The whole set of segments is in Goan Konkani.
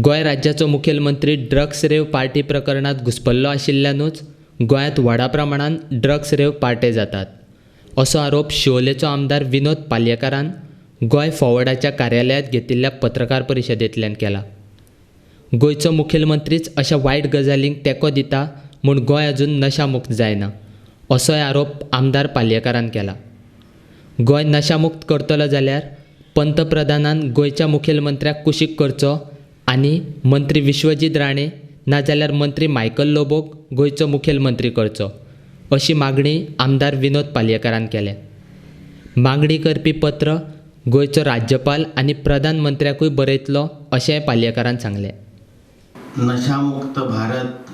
गोंय राज्याचो मुखेलमंत्री ड्रग्स रेव पार्टी प्रकरणांत घुस्पल्लो आशिल्ल्यानूच गोंयांत व्हडा प्रमाणांत ड्रग्स रेव पार्टे जातात, असो आरोप शिवोलेचो आमदार विनोद पालयेकारान गोंय फॉवर्डाच्या कार्यालयांत घेतिल्ल्या पत्रकार परिशदेंतल्यान केला. गोंयचो मुखेलमंत्रीच अशा वायट गजालींक तेंको दिता म्हूण गोंय अजून नशामुक्त जायना, असोय आरोप आमदार पालयेकारान केला. गोंय नशामुक्त करतलो जाल्यार पंतप्रधानान गोंयच्या मुखेलमंत्र्याक कुशीक करचो आनी मंत्री विश्वजीत राणे नाजाल्यार मंत्री मायकल लोबोक गोंयचो मुखेलमंत्री करचो, अशी मागणी आमदार विनोद पालयेकारान केल्या. मागणी करपी पत्र गोंयचो राज्यपाल आनी प्रधानमंत्र्याकूय बरयतलो अशेंय पालयेकारान सांगलें. नशामुक्त भारत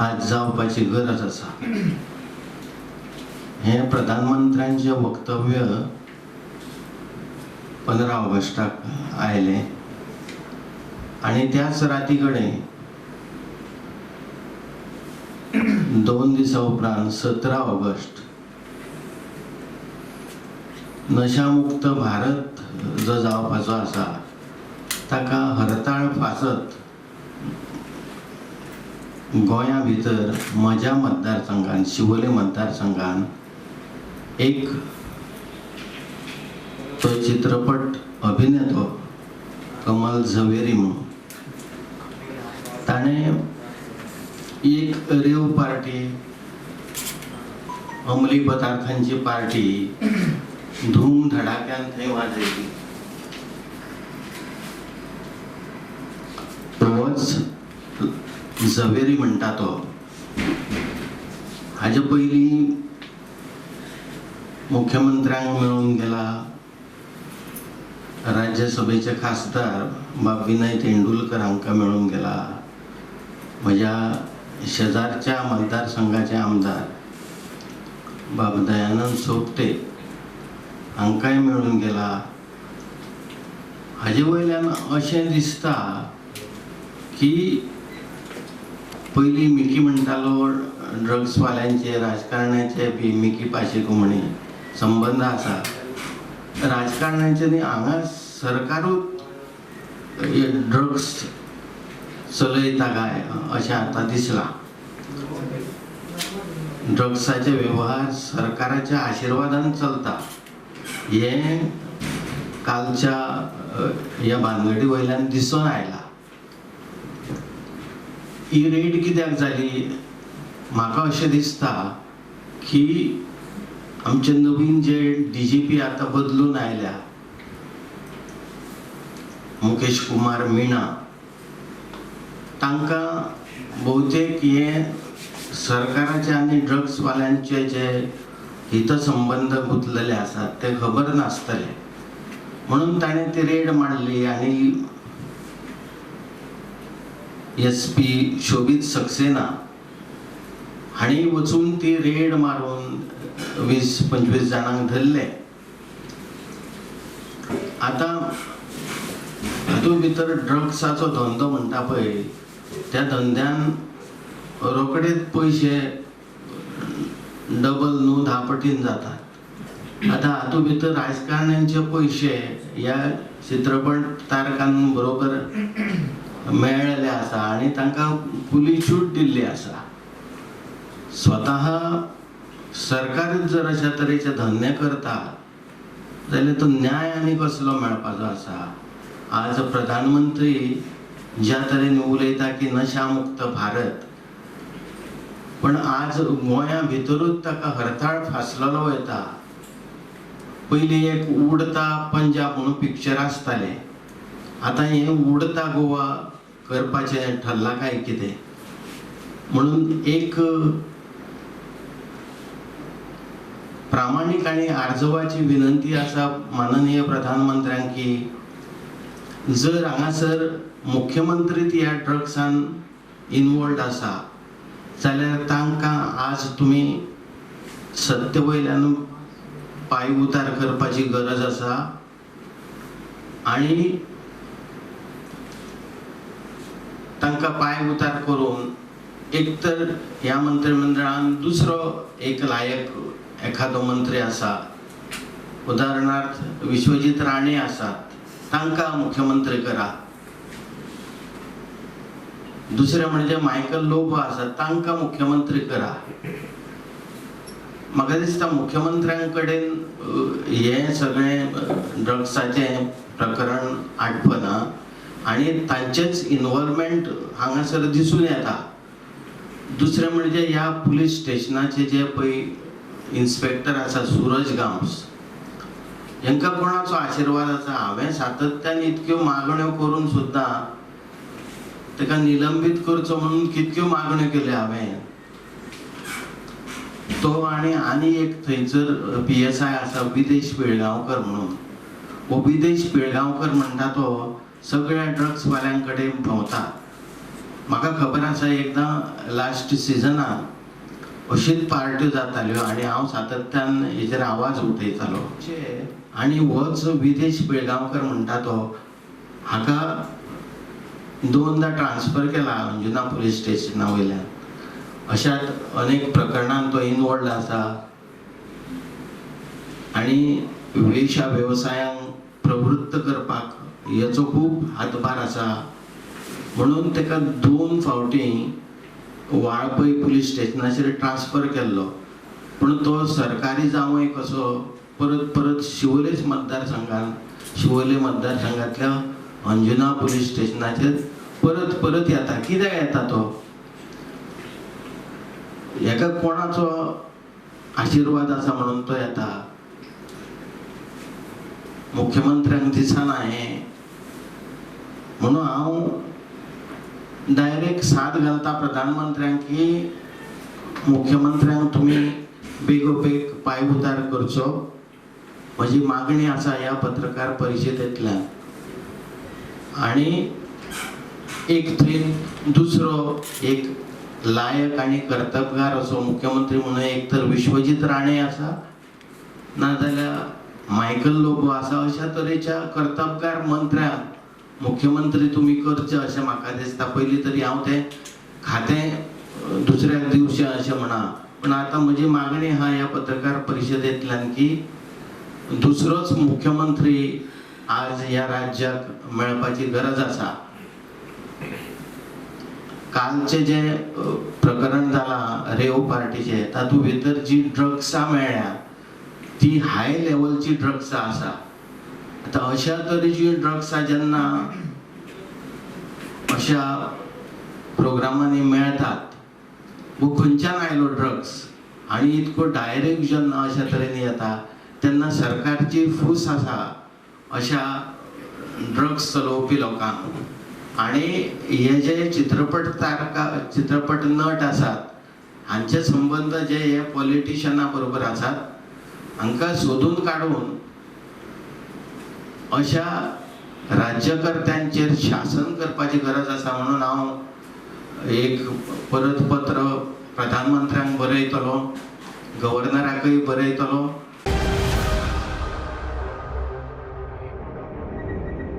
आज जावपाची गरज आसा हें प्रधानमंत्र्यांचें वक्तव्य 15 ऑगस्टाक आयलें आनी त्याच राती कडेन 2 दिसां उपरांत 17 ऑगस्ट नशामुक्त भारत जो जावपाचो आसा ताका हरताळ फासत गोंया भितर म्हज्या मतदारसंघान, शिवोले मतदारसंघान एक तो चित्रपट अभिनेतो कमल झवेरी म्हणून ताणें एक रेव पार्टी, अंमली पदार्थांची पार्टी धूम धडाक्यान थंय वाजयली. तोच झवेरी म्हणटा तो हाजे पयलीं मुख्यमंत्र्यांक मेळून गेला, राज्यसभेचे खासदार बाब विनय तेंडुलकर हांकां मेळून गेला, म्हज्या शेजारच्या मतदारसंघाचे आमदार बाब दयानंद सोपटे हांकांय मेळून गेला. हाजे वयल्यान अशें दिसता की पयलीं मिकी म्हणटालो ड्रग्सवाल्यांचे, राजकारण्याचे बी मिकी पाशेको म्हणी संबंद आसा. राजकारण्याचे न्ही, हांगा सरकारूच ड्रग्स चलयता काय अशें आतां दिसलां. ड्रग्साचे वेव्हार सरकाराच्या आशिर्वादान चलता हें कालच्या ह्या भानगडी वयल्यान दिसून आयलां. ही रेड कित्याक जाली? म्हाका अशें दिसता की आमचे नवीन जे DGP आतां बदलून आयल्या, मुकेश कुमार मीणा, तांकां भोवतेक हे सरकाराचे आनी ड्रग्सवाल्यांचे जे हितसंबंद गुंतलेले आसात ते खबर नासतले म्हणून ताणें ती रेड मारली आनी SP Shobhit Saxena हांणी वचून ती रेड मारून 20-25 जाणांक धरले. आतां हातूंत भितर ड्रग्साचो धंदो म्हणटा पळय, त्या धंद्यान रोखडेच पयशे डबल न्हू 10 पटीन जातात. आतां हातूंत भितर राजकारण्यांचे पयशे ह्या चित्रपट तारकां बरोबर मेळ्ळेले आसा आनी तांकां खुली छूट दिल्ली आसा. स्वतः सरकारच जर अशा तरेचे धंदे करता जाल्यार तो न्याय आनी कसलो मेळपाचो आसा? आज प्रधानमंत्री ज्या तरेन उलयता की नशामुक्त भारत, पण आज गोंया भितरूच ताका हरताळ फासलेलो वयता. पयलीं एक उडता पंजाब म्हणून पिक्चर आसतालें, आतां हें उडता गोवा करपाचें ठरलां काय कितें म्हणून एक प्रामाणीक आनी आर्जवाची विनंती आसा माननीय प्रधानमंत्र्यांक की जर हांगासर मुख्यमंत्री ह्या ड्रग्सान इनवॉल्ड आसा जाल्यार तांकां आज तुमी सत्ते वयल्यान पांय उतार करपाची गरज आसा आनी तांकां पांय उतार करून एक तर ह्या मंत्रिमंडळान दुसरो एक लायक एखादो मंत्री आसा, उदाहरणार्थ विश्वजीत राणे आसात, तांकां मुख्यमंत्री करा। दुसरें म्हणजे मायकल लोबो आसा तांकां मुख्यमंत्री करा. म्हाका दिसता मुख्यमंत्र्यां कडेन हें सगळें ड्रग्साचें प्रकरण आटपना आनी तांचेच इनवॉल्वमेंट हांगासर दिसून येता. दुसरें म्हणजे ह्या पुलीस स्टेशनाचे जे पळय इन्स्पेक्टर आसा सूरज गांवस, हेंकां कोणाचो आशिर्वाद आसा? हांवें सातत्यान इतक्यो मागण्यो करून सुद्दां ताका निलंबीत करचो म्हणून कितक्यो मागण्यो केल्यो हांवें. तो आनी आनी एक थंयसर PSI आसा विदेश पिळगांवकर म्हणून. हो विदेश पिळगांवकर म्हणटा तो सगळ्या ड्रग्सवाल्यां कडेन भोंवता. म्हाका खबर आसा एकदां लास्ट सिजनान अशीच पार्ट्यो जाताल्यो आनी हांव सातत्यान हेजेर आवाज उठयतालो. आनी होच विदेश पिळगांवकर म्हणटा तो हाका 2दा ट्रान्सफर केला अंजुना पुलीस स्टेशना वयल्यान. अशाच अनेक प्रकरणांत तो इनवॉल्ड आसा आनी वेशा वेवसायांक प्रवृत्त करपाक हेचो खूब हातभार आसा. म्हणून ताका 2 फावटी वाळपय पुलीस स्टेशनाचेर ट्रान्सफर केल्लो. पूण तो सरकारी जावंय कसो परत परत शिवोलेच मतदारसंघात, शिवोले मतदारसंघांतल्या अंजुना पुलीस स्टेशनाचेर परत परत येता. कित्याक येता तो? हेका कोणाचो आशिर्वाद आसा म्हणून तो येता? मुख्यमंत्र्यांक दिसना हें. म्हणून हांव डायरेक्ट साद घालता प्रधानमंत्र्यांक की मुख्यमंत्र्यांक तुमी बेगोबेग पांय उतार करचो. म्हजी मागणी आसा ह्या पत्रकार परिशदेंतल्यान. आनी एक थंय दुसरो एक लायक आनी कर्तबगार असो मुख्यमंत्री म्हणून एक तर विश्वजीत राणे आसा, नाजाल्यार मायकल लोबो आसा. अशा तरेच्या कर्तबगार मंत्र्यांक मुख्यमंत्री तुमी करचे अशें म्हाका दिसता. पयलीं तरी हांव तें खातें दुसऱ्याक दिवचें अशें म्हणा, पूण आतां म्हजी मागणी आहा ह्या पत्रकार परिशदेंतल्यान की दुसरोच मुख्यमंत्री आज ह्या राज्याक मेळपाची गरज आसा. कालचें जें प्रकरण जालां रेव पार्टीचें, तातूंत भितर जी ड्रग्सां मेळ्ळ्या ती हाय लेवलची ड्रग्सां आसा. आतां अशा तरेची ड्रग्सां जेन्ना अशा प्रोग्रामांनी मेळटात, वो खंयच्यान आयलो ड्रग्स आनी इतको डायरेक्ट जेन्ना अशा तरेन येता तेन्ना सरकारची फूस आसा अशा ड्रग्स चलोवपी लोकांक. आनी हे जे चित्रपट तारका, चित्रपट नट आसात हांचे संबंद जे हे पॉलिटिशना बरोबर आसात हांकां सोदून काडून अशा राज्यकर्त्यांचेर शासन करपाची गरज आसा. म्हणून हांव एक परत पत्र प्रधानमंत्र्यांक बरयतलो, गव्हर्नराकय बरयतलो